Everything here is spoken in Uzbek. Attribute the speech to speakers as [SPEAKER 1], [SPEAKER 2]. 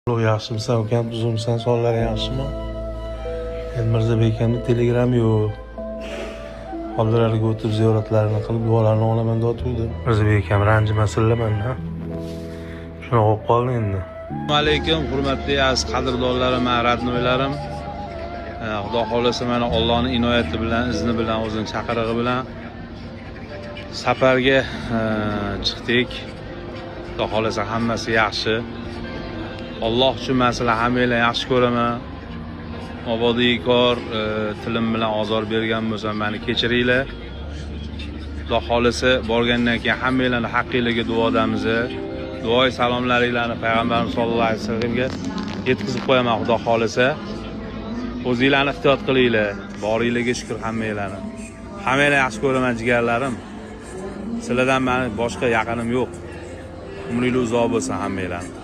[SPEAKER 1] Ulug', yaxshimisan, ukam, tuzukmisan, sonlaring yaxshimi? Elmirzabek akamda telegram yo'q. Oldilariga o'tib, ziyoratlarini qilib, duolarini olaman deyotgandim. Mirzabek akam ranjimasinlar mandan. Shunaqa bo'lib qoldi endi.
[SPEAKER 2] Assalomu alaykum, hurmatli aziz qadrdonlarim, man родной larim. Xudo xohlasa, mana Allohning inoyati bilan, izni bilan, o'zining chaqirig'i bilan safarga chiqdik. Xudo xohlasa, hammasi yaxshi. Alloh uchun man sizlar hammanglarni yaxshi ko'raman. Mabodo bekor tilim bilan ozor bergan bo'lsam, meni kechiringlar. Xudo xohlasa, borgandan keyin hammanglarni haqqinglarga duodamiz. Duoy salomlaringlarni payg'ambarimiz sollallohu alayhi vasallamga yetkazib qo'yaman, Xudo xohlasa. O'zinglarni ehtiyot qilinglar. Boringlarga shukur hammanglarni. Hammanglarni yaxshi ko'raman, jigarlarim. Sizlardan mani boshqa yaqinim yo'q. Umringlar uzoq bo'lsin hammanglarni.